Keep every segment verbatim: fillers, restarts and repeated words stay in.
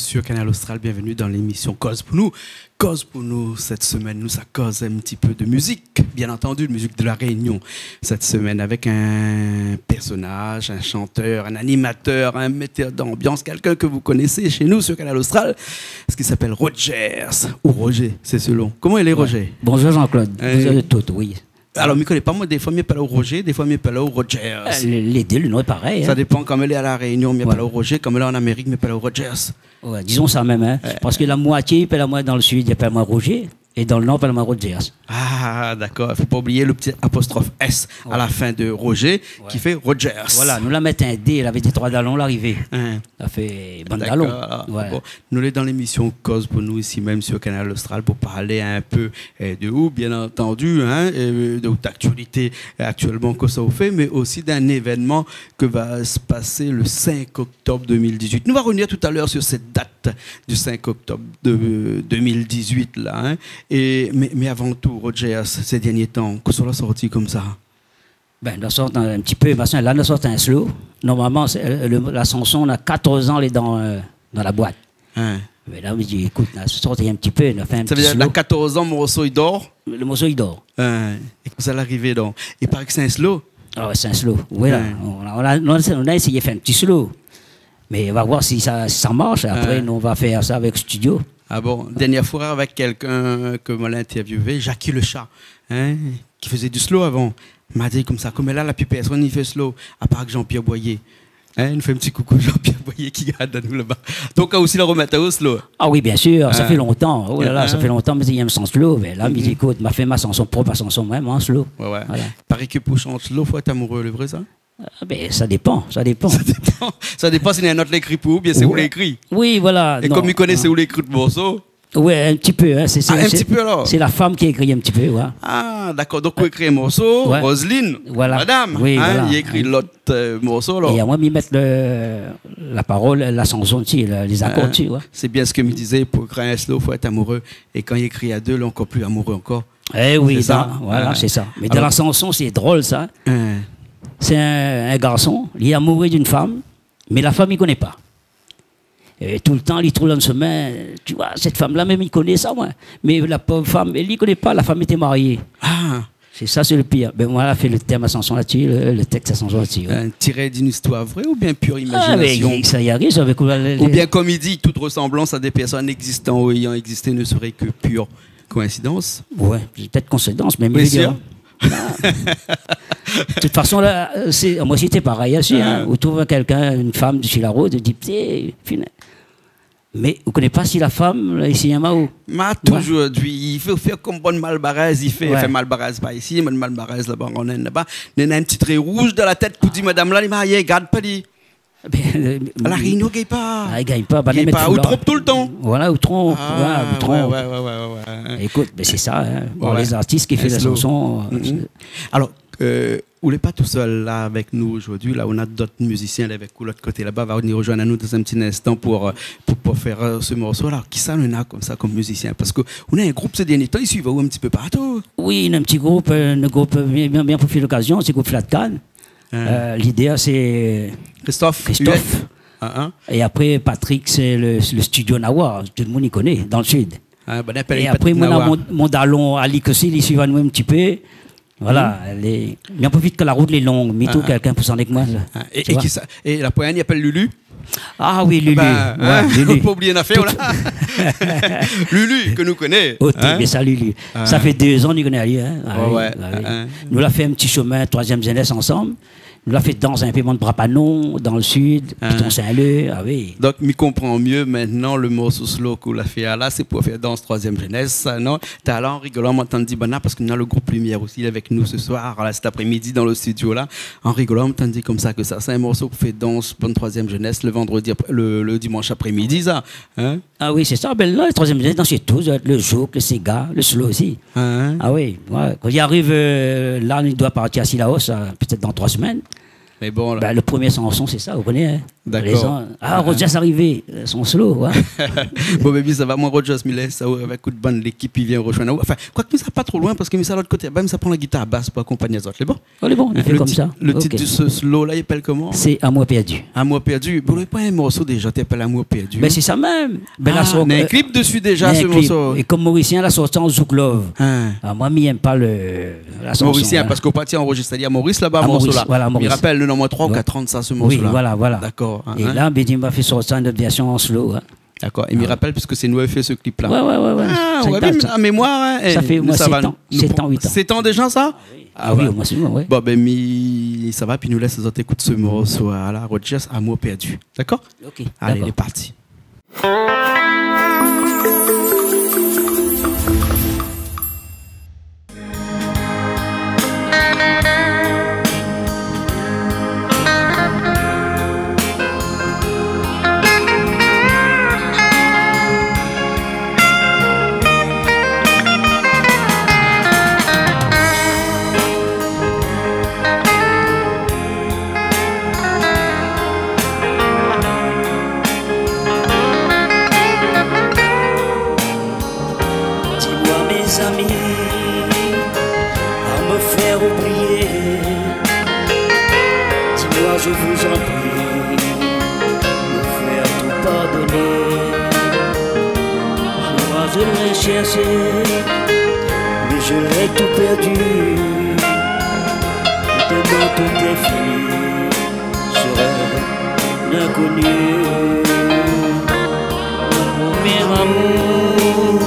Sur Kanal Austral, bienvenue dans l'émission Koz pou nou. Koz pou nou, cette semaine, nou sa koz un petit peu de musique, bien entendu, de musique de La Réunion. Cette semaine, avec un personnage, un chanteur, un animateur, un metteur d'ambiance, quelqu'un que vous connaissez chez nous sur Kanal Austral, ce qui s'appelle Rogers, ou Roger, c'est selon. Koman i lé, Roger ? Bonjour Jean-Claude. Bonjour à tous, oui. Alor, mi koné pa, moin, défoi mi apèl aou Roger, défoi mi apèl aou Rogers. Euh, les, les deux, le nom est pareil, hein. Sa i dépan, kan mi lé a La Réunion, mi apèl aou Roger, kan mi lé an Amérik, mi apèl aou Rogers. Ouais, disons ça même, hein. Parce que la moitié i apèl amoin dan le sud, i apèl amoin Roger, et dans le nord, i apèl amoin Rogers. Ah, d'accord. Faut pas oublier le petit apostrophe S à la fin de Roger, qui fait Rogers. Voilà, nou la mèt in D, la avèk dé troi dalon, la arivé. Hein. La fé bann dalon. D'accord. Ouais. Bon, nou lé dan l'émission Koz pou nou, isi mèm sur Kanal Austral, pou parl un peu, euh, de ou, bien entendu, hein, euh, de out actualité, euh, actuellement, kosa ou fé, mais aussi d'un événement qui va se passer le cinq octobre deux mille dix-huit. Nou va revenir tout à l'heure sur cette date du cinq octobre de, deux mille dix-huit, là, hein. Et, mais, mais avant tout, Rogers, ces derniers temps, kosa ou la sorti konmsa ? Ben, la sort un, un petit peu, machin. La, la sort un slow. Normalement, c'est, euh, le, la chanson, na quatorze ans, lé dan, euh, dan la boîte. Hein. Mais là, mi di, écoute, la sort un petit peu, la fé un petit slow. Ça veut dire, na quatorze ans, morso i dor ? Le morso i dor. Hein. É konmsa la arivé, donk. I paré ke sé un slow. Ah ouais, c'est un slow. Voilà. Hein. On a, on a, on a, on a essayé de faire un petit slow. Mais on va voir si ça, si ça marche. Après, hein, nous, on va faire ça avec studio. Ah bon, dernière fois avec quelqu'un que moin la interviewé, Jacky le Chat, hein, qui faisait du slow avant. Ma di konmsa, koméla, la pi pèrsone i fé slow, à part Jean-Pierre Boyer. Hein, nou fé un petit coucou Jean-Pierre Boyer ki gard anou laba. Donk, ou osi la remèt aou o slow. Ah oui, bien sûr, ça fait longtemps. Oh là là, ça fait longtemps, mi di, mi èm son slow. Mais là, mi di, écoute, ma fé ma chanson, propre chanson, moin, an slow. Ouais, ouais. Voilà. Paré ke pou shant slow, faut être amoureux, lé vré sa ? Ah ben, ça dépend, ça dépend. Ça dépend. Ça dépend si néna in ot la ékri pou ou, oubien sé ou la ékri. Oui, voilà. É non, konm mi koné, non, sé ou la ékri le morso. Ouais, un petit peu, hein, c'est, c'est, ah, un petit peu alors. C'est la femme qui écrit un petit peu, ouais. Ah, d'accord. Donk, ou ékri in morso, Roselyne, madame, hein, li ékri lot, euh, morso, alors. Et moi, mi mèt le, la parole, la chanson dessus, la, les accords dessus, ouais. C'est bien ce que mi dizé, pou ékri in slow, faut être amoureux. Et quand i ékri à deux, lé ankor pli amoureux ankor. Eh oui, c'est ça, voilà, c'est ça. Mais dans la chanson, c'est drôle, ça. Hein. C'est un, un garçon, il est amoureux d'une femme, mais la femme, il connaît pas. Et tout le temps, il trouve dans le chemin, tu vois, cette femme-là, même, il connaît ça, moi. Mais la pauvre femme, elle, il connaît pas, la femme était mariée. Ah. C'est ça, c'est le pire. Ben, moi, la fé le thème à chanson là-dessus, le, le texte à chanson là-dessus, ouais. Euh, tiré d'une histoire vraie ou bien pure imagination ? Ah, mais ça y arrive, ça, avec la, les... Ou bien, comme il dit, toute ressemblance à des personnes existant ou ayant existé ne serait que pure coïncidence ? Ouais, peut-être coïncidence, mais... Bien sûr. De toute façon, là, c'est, moi, c'était pareil, aussi, hein. Ou trouv quelqu'un, une femme sur la route, ou di, putain, fina-, mais ou koné pa si la fam la, isi, in mawo. Ma toujour di, i fo fé konm bann Malbarèz i fé. Anfin, Malbarèz pa isi, bann Malbarèz laba, an Inn laba. Néna in ti tré rouz dan la tèt pou di madam la, li marié, gard pa li. Ben, euh, La Rényon i gingn pa. Ah, i gingn pa, ba, i gingn pa, ou tronp toultan. Voilà, ou tronp. Ah, voilà, ou tronp. Ouais, ouais, ouais. Ékout, ben sé sa, hein. Bon, lé zartis ki fé la shanson, euh, sé... Alor, euh, ou lé pa tousèl la avèk nou zordi, la, ou na dot mizisien la avèk ou lot koté laba, va vni rozoinn anou dan in ti instan pou, euh, pou, pou fé, euh, se morso la. Kisa nou na konmsa konm mizisien ? Parske ou na in group sé dèrnié tan, i suiv aou in ti pé partou. Oui, nou na in ti group, euh, in group, euh, bien, bien, bien profité de l'occasion, sé group Flatcan. Euh, lidèr sé Christophe. Christophe. Huet. É apré, Patrick, sé le, le studio Nawa, tout le moun i koné, dan le sud. Ah, bon, i apèl Patrick Nawa. É apré, moin na mon, mon dalon Alix osi, li suiv anou in ti pé. Voilà, lé, mi profit ke la rout lé long, mi trouv kèlkin pou shanté avèk moin, la. Ah, é, é kisa, é la poin, i apèl Lulu ? Ah oui, Lulu. Ben, ouais, Lulu. Pa oublié in nafèr, la. Lulu, ke nou koné, hein ? Mé sa, Lulu. Sa fé dé zan nou koné ali, hein. Ah ouais, oui. Nou la fé in ti shomin, Troisième Jeunesse ansanm. Nou la fé dans in pé, Mont Brapanon, dan le sud, Piton Saint-Leu, ah oui. Donk, mi konpran mié mintnan, le morso slow ke ou la fé la, sé pou fé dans Troisième Jeunesse, sa, non ? Talèr, an rigolan, moin antann di, ben, parske nou na le group Lumière osi avèk nou se soir, la, cet après-midi, dan le studio, la. An rigolan, moin antann di konmsa ke sa, sé in morso pou fé dans bann Troisième Jeunesse le vandredi apré, le, le dimansh apré-midi, sa, hein ? Ah oui, sé sa. Ben, la, Troisième Jeunesse, dans sé tout, le zouk, le séga, le slow osi. Hein ? Ah oui, ouais. Kan i ariv, euh, la, i doi parti a Cilaos, euh, pétèt dan troi semèn. Mé bon, la. Ben, le promié shanson, sé sa, ou koné, hein. Dakor. Lé zan, ah, Rodgers arivé, euh, son slow, hein. Bon, bin, mi sava, moin, Rodgers, mi lès aou avèk tout bann lékip i vien rozoinn aou. Anfin, kwak mi sa pa tro loin, parske mi sa lot koté, bin, mi sa pran la gitar bas pou akonpagn azot, lé bon ? Oh, lé bon, i fé konmsa. Le tit, le tit de ce slow-là, i apèl koman ? Sé Amour perdu. Amour perdu. Bon, lé pa in morso déza té i apèl Amour perdu, hein ? Bin, sé sa mèm. Bin, la sort, euh, néna in klip dési déza, se morso. É kom morisien, la sort an zouk love. Hein. Ah, moin, mi èm pa le, la shanson, hein. Morisien, parske ou parti anrozistr ali a Moris laba, morso-la. A Moris, voilà, a Moris. Mi rapèl, nou néna omoin troi ou kat an de sa, se morso-la. Oui, voilà, voilà. Dakor, hein. É la, bin, mi la fé sort sa, in ot vèrsion an slow, hein. Dakor. É mi rapèl, parske sé nou la fé se klip-la. Ouais, ouais, ouais, ouais. Ah, ouais, bin, a mémoir, hein. Sa fé, moin, sèt an, sèt an, uit an. Sèt an déza, sa ? Ah oui, omoin, sé bon, ouais. Bon, bin, mi sava, pi nou lès azot ékout se morso-la, Rodgers, Amour perdu. Dakor ? Ok, dakor. Alé, lé parti. Dis-moi, mes amis, à me faire oublier. Dis-moi, je vous en prie, me faire tout pardonner. Moi, je l'ai cherché, mais je l'ai tout perdu. Maintenant, tout est fini, serait l'inconnu. Mon premier amour,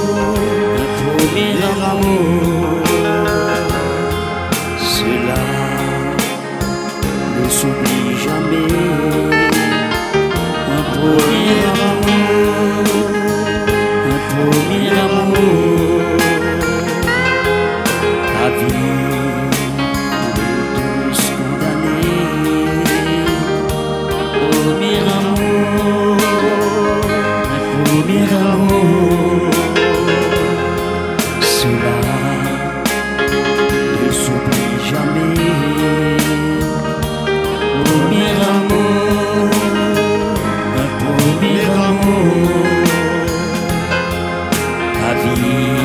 mon premier amour, cela ne s'oublie jamais. Un premier amour, un premier amour, à vie, on est tous condamnés. Premier amour, un premier amour, cela ne s'oublie jamais. Premier amour, un premier amour, à vie,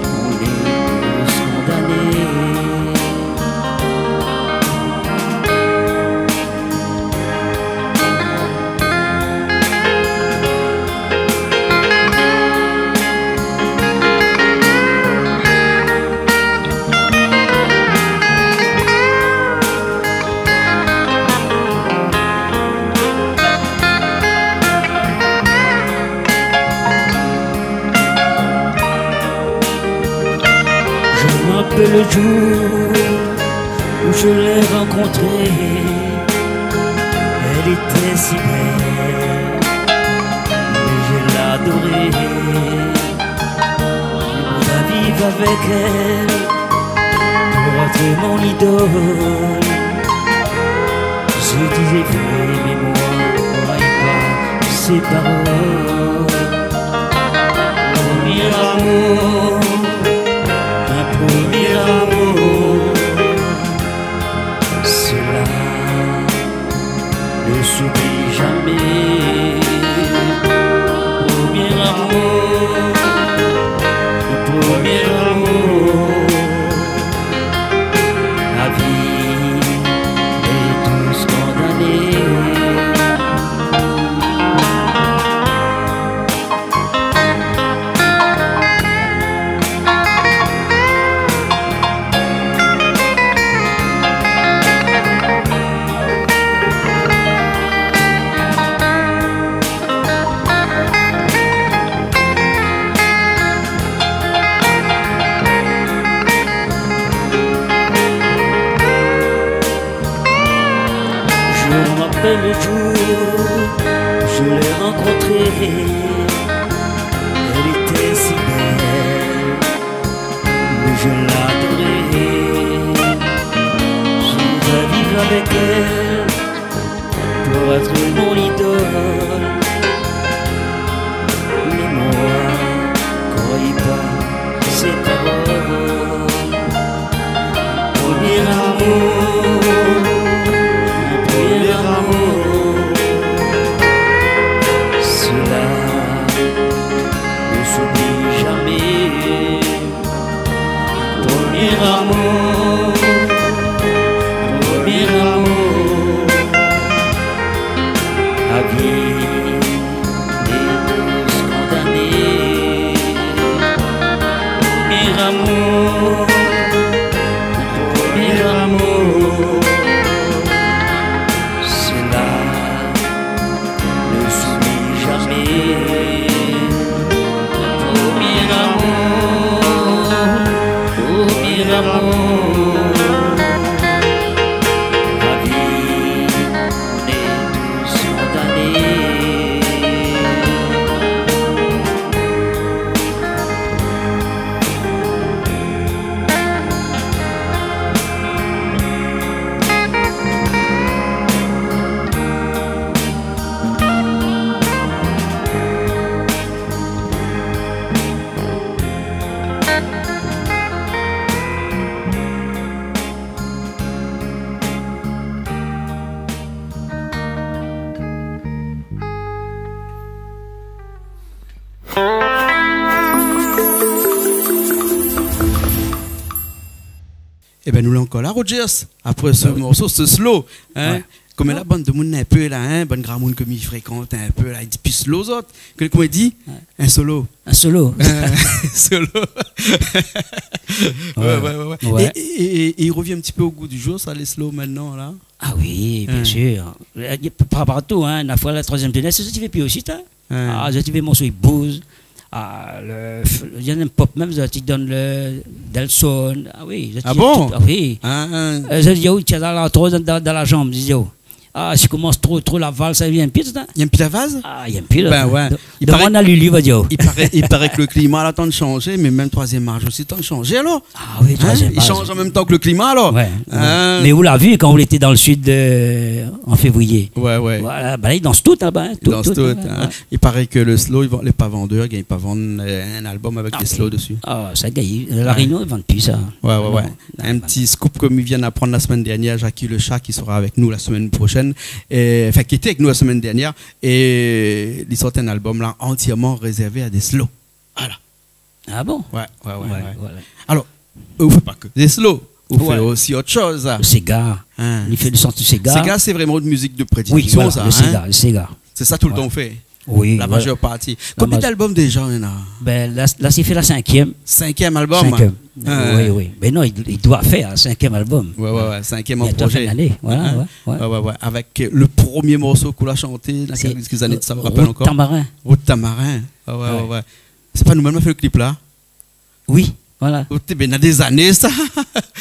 on est tous condamnés. Je me rappelle le jour où je l'ai rencontrée. Elle était si belle, mais je l'adorais. Je voudrais vivre avec elle pour être mon idole. Je disais vrai, mais moi, croyez pas ces paroles. Premier amour, un premier amour, cela ne s'oublie jamais. Premier amour, premier amour, à vie, on est tous condamnés. Je me rappelle le jour où je l'ai rencontrée. Elle était si belle, mais je l'adorais. Je voudrais vivre avec elle pour être mon idole. Mais moi, croyez pas ces paroles. Premier amour, premier amour, Promié amour, promié amour, sé la, ne zoubli zamé. Promié amour, promié amour, la vi, nou lé tous kondané. Ében, nou lé ankor la, Rogers, apré se morso, se slow, in. Oué. Koméla, bann demoun in pé la, in, bann gramoun ke mi frékant in pé la, i di pi slow zot. Ke, koman i di ? Oué. In solo. In solo. In solo. Oué, oué, oué. É, é, é, é i revien in ti pé o gou di zour, sa, lé slow mintnan la ? A oui, biensir. Eu, partou, in, la foi, la troizièm zénérasyon, sé sa ki fé pi osi, in. Oué. A, zot i fé morso i bouz. A, le, f-, néna in pop mèm, zot i done le Delson. A oui, zot i tout, a oui. A bon ? Eu, zot i di, o, tiens, dan la, tro dan, dan, dan la zanm, zot i di, o. A, si komans tro, tro la vals, sa i vien pi, in. I vien pi la vals ? A, i vien pi la vals. Bin oué. Demann a Lulu, va dir. I paré, i paré ke le klima la antann shanzé, mé mèm troizièm az osi antann shanzé, alor. A oui, troizièm az. I shanz an mèm tan ke le klima, alor. Oué, oué. Mé ou la vi, kan ou lété dan le sid, eu, an févrié. Oué, oué. Voila, bin, i dans tout laba, in, tout, tout, in. I paré ke le slow, i van-, lé pa vandèr i gingn pa vann, eu, in albom avèk dé slow dési. A, sa i gingn. La Rényon, i vann pi sa. Oué, oué, oué. Non, non. In ti scoop ke mi vien aprann la semèn dernièr, Jacky Lechat, ki sera avèk nou la semèn proshèn, é, anfin, ki lété avèk nou la semèn dernièr, é li sort in albom la antièrman rézèrvé a dé slow. Voila. A bon ? Oué, oué, oué. Alor, ou fé pa ke dé slow, ou fé osi ot shoz. Le séga. In. Li fé le son du séga. Séga, sé vréman out mizik de prédileksyon, sa, in ? Oui, voila, le séga, le séga. Sé sa toultan ou fé ? Oui, voila. La mazèr parti. Konbien d'albom déza ou néna ? Bin, la, la, sa i fé la sinkièm. Sinkièm albom ? Sinkièm. In. Oui, oui. Mé non, i, i doi fé in sinkièm albom. Oué, oué, oué. Sinkièm an projé. Bientôt fin d'ané. Voila, oué, oué. Oué, oué, oué. Avèk, eu, le promié morso ke ou la shanté, la, kèlk zané de sa, ou rapèl ankor ? Route Tamarin. Route Tamarin. A oué, oué, oué. Sé pa nou mèm la fé le klip la ? Oui, voila. Ou té, bin, na dé zané sa.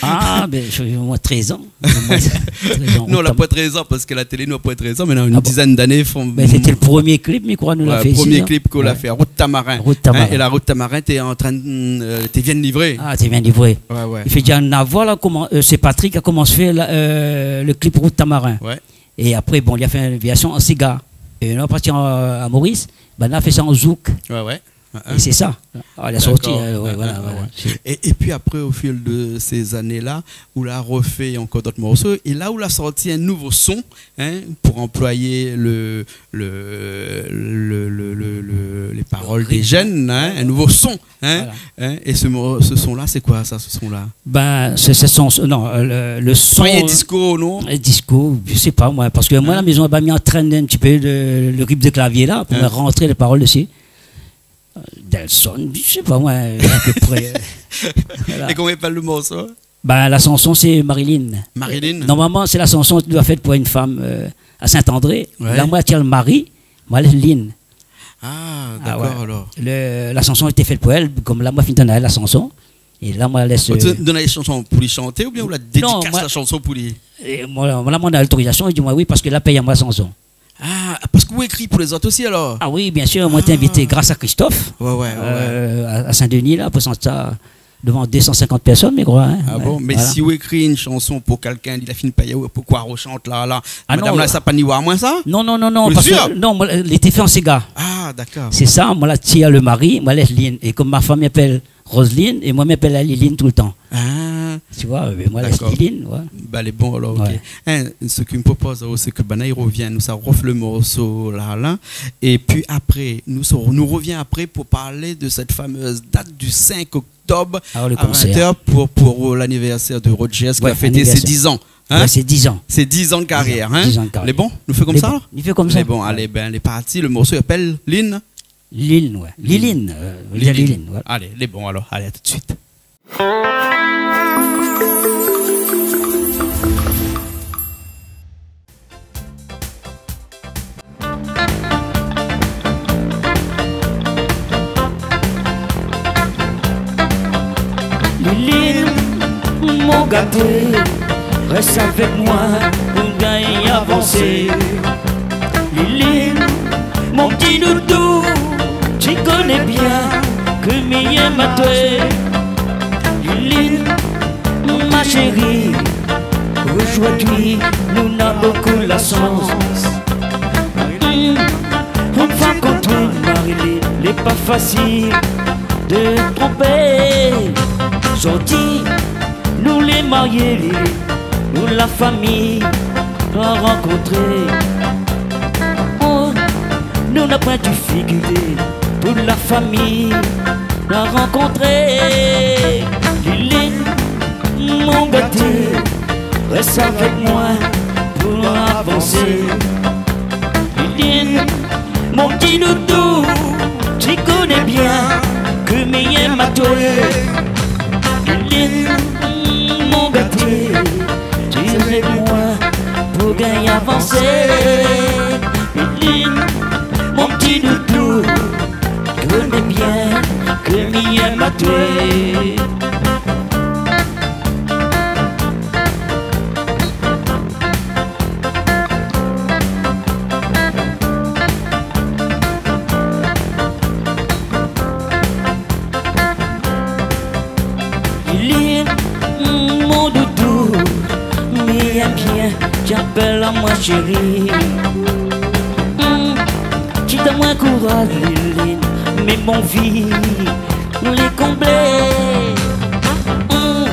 A, bin, mi, omoin trèz an. Omoin trèz an. Non, la poin trèz an, parske la télé, nou, la poin trèz an, mé na in dizèn d'ané. A bon ? Bin, sété le promié klip, mi kroi, nou la fé isi, in. Oué, promié klip ke ou la fé, Route Tamarin. Route Tamarin. In, é la Route Tamarin, té antrinn, eu, té vien livré. A, té vien livré. Oué, oué. I fé déza in an la, koman, eu, sé Patrick la komans fé la, eu, le klip Route Tamarin. Oué. É apré, bon, li la fé in vèrsion an séga. É nou la parti an, a Maurice, bin, la fé sa an zouk. Oué, oué. É sé sa. A, la sorti, eu, oué, voila, voila. Dakor. In, in, in, oué. É, é pi apré, o fil de sé zané la, ou la refé ankor d'ot morso, é la ou la sorti in nouvo son, in, pou anploy le, le, le, lé parol dé jenn, in, in nouvo son, in. Voila. In, é se mo-, se son la, sé koi sa, se son la ? Bin, sé, sé son, non, eu, le, le son, pa in disko, non ? In disko, mi sé pa, moin, parske moin, la mézon, bin, mi antrèn in ti pé le, le ritm de klavié la, pou rantré lé parol dési. Eu, Delson, mi sé pa, moin, a pé pré. Voila. É koman i apèl le morso ? Bin, la shanson, sé Marilyn. Marilyn ? Normalman, sé la shanson ki doi fé pou in fanm, eu, a Saint-André. Oué. La, moin la tir Mari, moin la lès Lynn. A, dakor, alor. Le, la shanson lété fé pou èl, kom la, moin la fine donn aèl la shanson. É la, moin la lès, eu, ou la donn la shanson pou li shanté oubien ou la dédikas la shanson pou li ? Non, moin, é moin, moin la domann lotorizasion, li di moin oui, parske la pèy amoin la shanson. A, parske ou ékri pou lézot osi, alor ? A oui, biensir, moin té invité gras a Christophe, eu, a, a Saint-Denis, la, pou shant sa dovan dé san sinkant pèrsone, mi kroi, in. A bon ? Mé si ou ékri in shanson pou kèlkin, li la fine pèy aou, poukoi ou reshant la, la ? A non, madam la, sa pa ni oir amoin sa ? Non, non, non, non, parske, non, moin, lété fé an séga. A, dakor. Sé sa, moin la tir le Mari, moin la lès Lynn. É kom ma fanm i apèl Roseline, é moin, mi apèl ali Lynn toultan. A. Ti voi, mé moin la lès Lynn, oué. Dakor. Bin, lé bon, alor, OK. Oué. In, sak mi propoz, alor, sé ke, bin, la, i revien, nou sa ref le morso la, la. É pi apré, nou sa, nou revien apré pou parl de sèt famez dat du sink oktob a vin èr pou, pou, eu, lanivèrsèr de Rogers ki va fété sé diz an. A, le konsèr. Oué, anivèrsèr. In ? Oué, sé diz an. Sé diz an de karyèr, in ? Diz an de karyèr. Lé bon ? Nou fé komsa, alor ? Lé bon. Nou fé komsa. Lé bon, alé, bin, lé parti. Le morso i apèl Lynn. Lynn, oué. Lilin, oué. Lilin. Lilin, oué. Alé, lé bon, alor. Alé, a tout de suit. Liline, mon gaté, rès avèk moin pou gingn avansé. Liline, mon ti doudou, ti koné bien ke mi yèm atoué. Liline, ma shéri, ojourdui nou na bonpé la shans. Hmm, in fanm konm ou, Marie-Line, lé pa fasil de tronpé. Zordi nou lé marié, Liline, nou la fami la rankontré. Oh, nou na poin difikilté pou la fami la rankontré. Liline, mon gaté, rès avèk moin pou avansé. Liline, mon ti doudou, ti koné bien ke mi yèm atoué. Liline, mon gaté, ti avèk moin pou gingn avansé. Liline, mon ti doudou, koné bien ke mi yèm atoué. Liline, mon doudou, mi yèm bien ti apèl amoin shéri. Hmm, ti donn amoin kouraz, Liline, mé mon vi lé konblé. Hmm,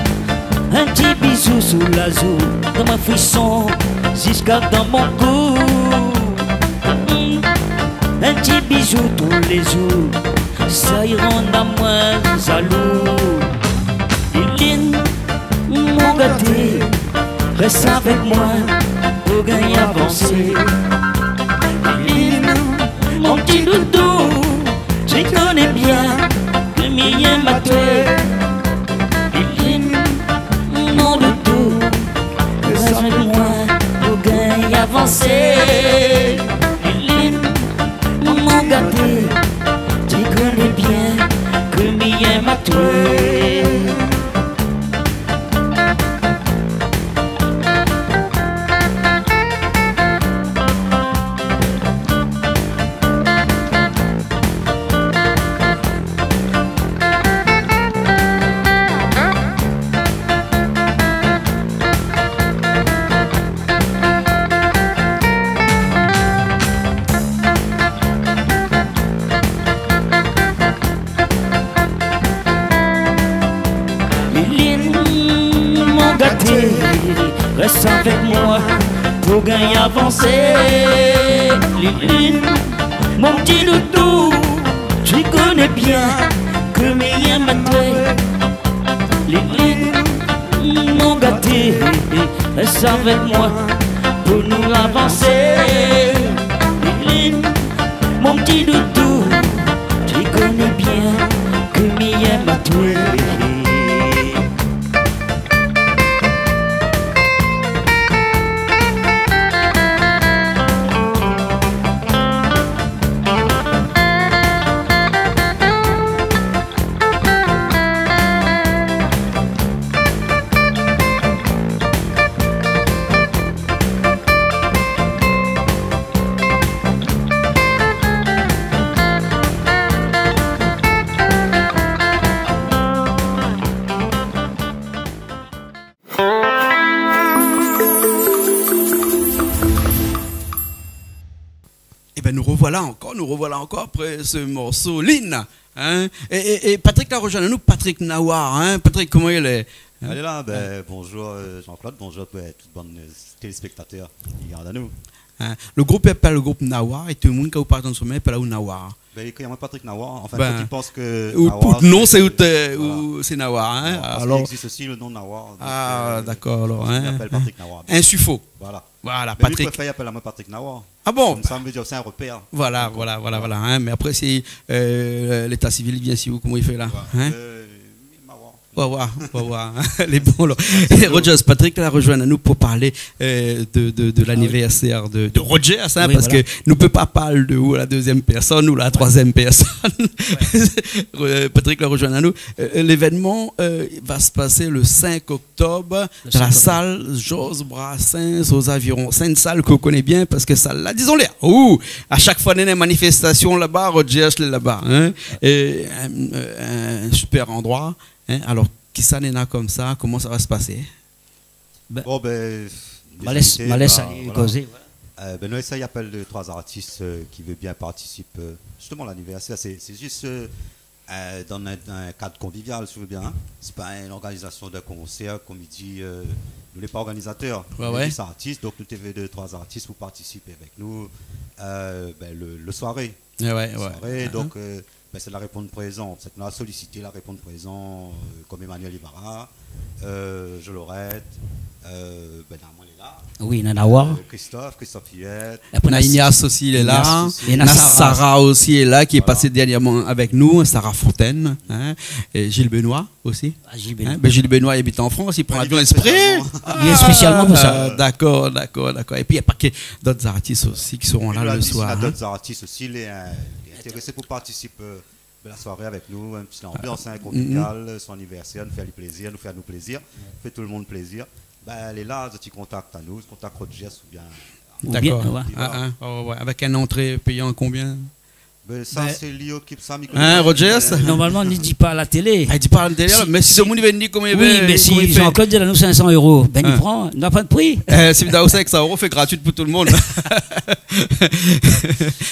in ti bizou sou la zou, donn amoin frison ziska dan mon kou. Hmm, in ti bizou tou lé zour, sa i rann amoin zalou. Liline, mon gaté, rès avèk moin pou gingn avansé. Liline, mon ti doudou, ti koné bien ke mi yèm atoué. Liline, mon doudou, rès avèk moin pou gingn avansé. Liline, mon gaté, ti koné bien ke mi yèm atoué. Liline, mon gaté, rès avèk moin pou gingn avansé. Liline, mon ti doudou, ti koné bien ke mi yèm atoué. Liline, mon gaté, rès avèk moin pou nou avansé. Liline, mon ti doudou, ti koné bien ke mi yèm atoué. Ében, nou rovoila ankor, nou rovoila ankor apré se morso Line, in. É, é, é Patrick la rozoinn anou, Patrick Nawar, in. Patrick, koman i lé, in ? Alé la, bin, bonjour, euh, Jean-Claude, bonjour, bin, tout bann, euh, téléspèktatèr ki gard anou. In, le group i apèl le group Nawar, é tout le moun, kan ou parl dan son somèy, i apèl aou Nawar. Bin, i kré amoin Patrick Nawar, anfin, kan i pans ke ou, Nawar, ou non, sé, sé out, euh, voilà, ou sé Nawar, in. Nawar, parske i égzis osi le non Nawar, donk, ah, euh, dakor, alor, i apèl Patrick Nawar. In sufo. Voilà. Voilà, Patrick. Mé li, i préfèr i apèl amoin Patrick Nawar. Ah bon ? Konmsa, mi vé dir, sé in repèr. Voilà, voilà, voilà, in. Mé apré, sé, euh, léta sivil i vien si ou, koman i fé la, in ? Voilà. Euh, Nawar. Ou va voir, ou va voir. Lé bon, la. Rogers, Patrick la rozoinn anou pou parl, euh, de, de, de l'anivèrsèr de, de Rogers, hein, parske nou pé pa parl de ou a la dézièm pèrsone ou la troizièm pèrsone. Euh, Patrick la rozoinn anou. Euh, lévénman, euh, va se pasé le cinq octobre dan la sal Georges Brassens aux Environs. Sé in sal ke ou koné bien parske sal-la, dizon-lé, ou, a shak foi néna in manifèstasion laba, Rogers lé laba, hein. É in, euh, in super androi, hein. Alor, kisa néna konmsa, koman sa va se pasé ? Bon, ben, ma lès ali kozé, voilà. Euh, ben, nou éséy apèl dé troi artis, euh, ki vé bien partisip, euh, zistoman, l'anivèrsèr, sé, sé zis, euh, euh, dan in, dan in kad konvivial, si ou vé bien, hein. Sé pa in organizasion d'in konsèr, konm i di, euh, nou lé pa organizatèr, nou lé zis artis, donk nou té vé dé troi artis pou partisip avèk nou, euh, ben, le, le soiré. Soiré, donk, euh, ben, sé la réponn prézan. Sé ke nou la solisité la réponn prézan, euh, konm Emmanuel Ivara, euh, Jo Lorette, euh, ben, Wi, néna War. Euh, Christophe, Christophe Huet. Apré, néna Ignace osi, lé la. Ignace osi. Néna Sarah osi lé la, ki lé pasé dèrnièrman avèk nou, Sarah Fontaine, hein, é Gilles Benoît osi. Ah, Gilles Benoît. Hein, ben, Gilles Benoît, li abit an Frans, li pran lavion ésprè. Li vien spésialman pou sa. Ah, dakor, dakor, dakor. Épi, na pa ke d'ot artis osi ki sera la le soir, hein. Néna d'ot artis osi, lé, euh, lé intérésé pou partisip, euh, ben, la soiré avèk nou, in ti lanbians, hein, konvivial, son anivèrsèr, nou fé ali plézir, nou fé anou plézir, fé tout le moun plézir. Ben, lé la, zot i kontakt anou, kontakt Rogers oubien... Oubien, ouais. Avèk in antré péyan konbien ? Ben, sa, sé li i okip sa, mi koné pa. Hein, Rogers ? Normalman, i di pa a la télé. Ah, i di pa a la télé, alor, mé si demoun i vé ni, koman i fé ? Wi, mé si Jean-Claude i di anou sink san éro, ben, i pran, na pa de pri. Euh, si mi done sink san éro, fé gratuit pou tout le moun.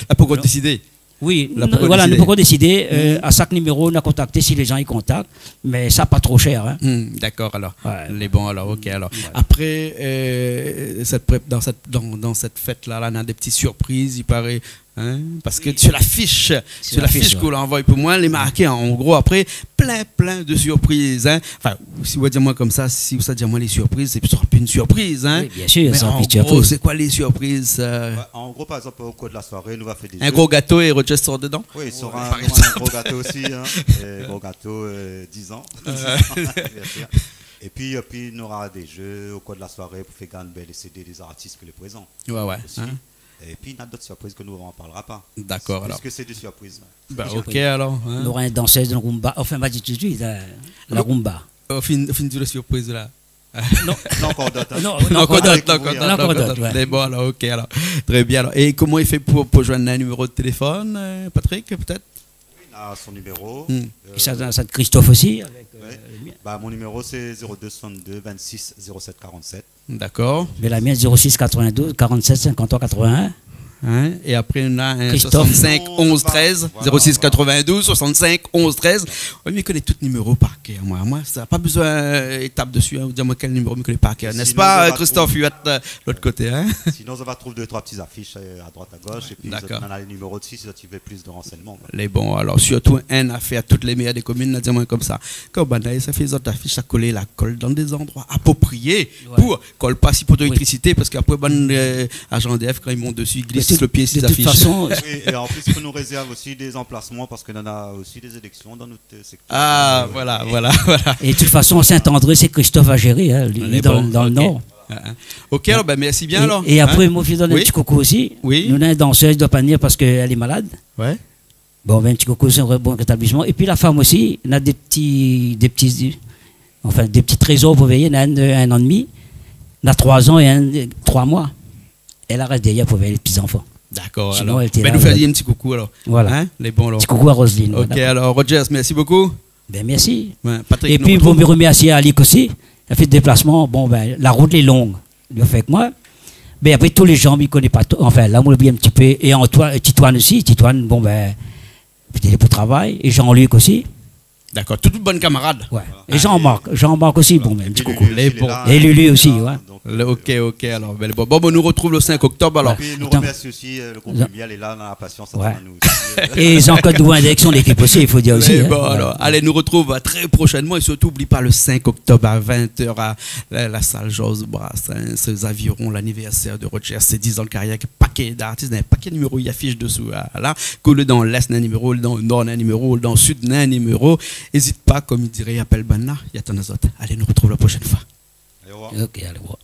La pankor désidé. Wi, nou, voilà, nou pankor désidé, euh, a shak niméro, nou la kontakté, si lé jan i kontakt, mé sa pa tro shèr, hein. Hmm, dakor, alor. Ouais. Lé bon, alor, ok, alor. Ouais. Apré, euh, sèt pré-, dan sèt, dan, dan sèt fèt-la, la, néna dé ti sirpriz, i paré, hein, parske sur l'affiche, sur l'affiche ke ou la anvoy pou moin, lé marké, an gro, apré, plin, plin de sirpriz, hein. Anfin, si ou sa di amoin konmsa, si ou sa di amoin lé sirpriz, sé plis in sirpriz, hein. Wi, biensir, mé an gro, sé koi lé sirpriz, euh ? Ouais, an gro, par égzanp, o kour de la soiré, nou va fé dé jeu. In gro gato é Rogers sort dedan ? Wi, sora in gro gato osi, hein. É gro gato, euh, dizan. Biensir. Épi, épi, nora dé jeu o kour de la soiré pou fé gagn, ben, lé CD dé zartis ke lé prézan. Ouais, ouais. Osi. Hein ? Épi, néna d'ot sirpriz ke nou, nou parlra pa. Dakor, alor. Piske sé dé sirpriz. Bah, ok, alor, hein. Nora in dansèz dan la rumba. Anfin, ma di tout suit, hein, la rumba. Ou fine, ou fine di la sirpriz la. Non. Néna ankor d'ot, hein. Non, néna ankor d'ot, néna ankor d'ot, ouais. Mé bon, alor, ok, alor. Trè bien, alor. É koman i fé pou, pou joinn in niméro de téléfone, euh, Patrick, pétèt ? Wi, néna son niméro. Hmm. Euh, sa, sa, sa Christophe osi, avèk, euh, le mien. Bah, mon niméro, sé zéro deux soixante-deux vingt-six zéro sept quarante-sept. Dakor. Mé la mienne, zéro six quatre-vingt-douze quarante-sept cinquante-trois quatre-vingt-un. Hein ? É apré, néna in Christophe. Soixante-cinq onze treize, zéro six quatre-vingt-douze soixante-cinq onze treize. Wi, mi koné tout niméro par kèr, moin. Moin, sa, pa bezoin, euh, tap dési, hein, ou di amoin kèl niméro mi koné par kèr. N'est-ce pas, Christophe Huet, euh, lot koté, hein ? Sinon, zot va trouv dé troi ti zafish, euh, a droit, a gosh, épi zot néna lé niméro dési, si zot i vé plis de ransèyman, koi. Lé bon, alor, sirtou in afèr, tout lé mèr dé komine, la di amoin konmsa. Kan bann la, sa fé zot afish, sa kol, la kol dan dé zandroi aproprié pou kol pa si pou léléktrisité, parske apré, bann, euh, ajan EDF, kan i mont dési, i glis le pié si zafish. De tout fason, wi, é an plis, fo nou rézèrv osi dé zanplasman, parske nou néna osi dé zéléksion dan nout, euh, sèktèr. Ah, voilà, voilà, voilà. É de tout fason, Saint-André, sé Christophe va jéré, hein, li, li lé dan, dan le nor. Ah, ah. Ok, alor, ben, mèrsi bien, alor. É apré, moin, mi done in ti koukou osi. Wi. Nou néna in dansèz, i doi pa vnir parske èl lé malad. Ouais. Bon, ben, in ti koukou, sé in bon rétablisman. Épi la fanm osi, néna dé ti, dé ti, anfin, dé ti trézor pou véyé. Néna in, in an é dmi, néna troi zan é in, troi moi. Èl i rès dèrièr pou véyé lé ti zanfan. Dakor, alor. Sinon, èl té la, nou fé in ti koukou, alor. Voilà. Hein ? Lé bon, alor. Ti koukou a Roselyne, voilà. Ok, alor, Rogers, mèrsi bokou. Ben, mèrsi. Ouais, Patrick, nou artrouv. Épi, pou mi remèrsié Alix osi, li la fé déplasman. Bon, ben, la rout lé long. Li la fé avèk moin. Mé apré, tout lé jan, mi koné pa tout. Anfin, la, moin la oubli in ti pé. É Antoine, é Titoine osi. Titoine, bon, ben, pétèt pou travay. É Jean-Luc osi. Dakor, tout, tout bann kamarad. Ouais. Voilà. É Jean-Marc, Jean-Marc osi, bon, ben, in ti koukou. Lulu osi lé la, hein. É Lulu osi, ouais. Donk, Le, ok, ok, alor, bèl, bon, bon, bon, nou retrouv le cinq octobre, alor. Ouais. Épi nou remèrsi osi, euh, le group Lumière, lé la, dan la pasians, atann anou osi, euh. É Jean-Claude Drouin, dirèksion lékip osi, i fo dir osi, hein. Mé bon, alor, alé, nou retrouv, euh, très prochainement, é sirtou, oubli pa, le cinq octobre à vingt heures à la, la salle Georges Brassens, aux Avirons, l'anniversaire de Roger, ses dix ans de carrière, avèk pakèt d'artis, in pakèt niméro i afish desou, euh, la, ke lé dan l'Est, néna in niméro, dan le Nord, néna in niméro, dan le Sud, néna in niméro. Ézit pa, kom i diré, apèl banna, i atann azot. Alé, nou retrouv la proshèn foi. Alé, au revoir. Ok, alé, au revoir.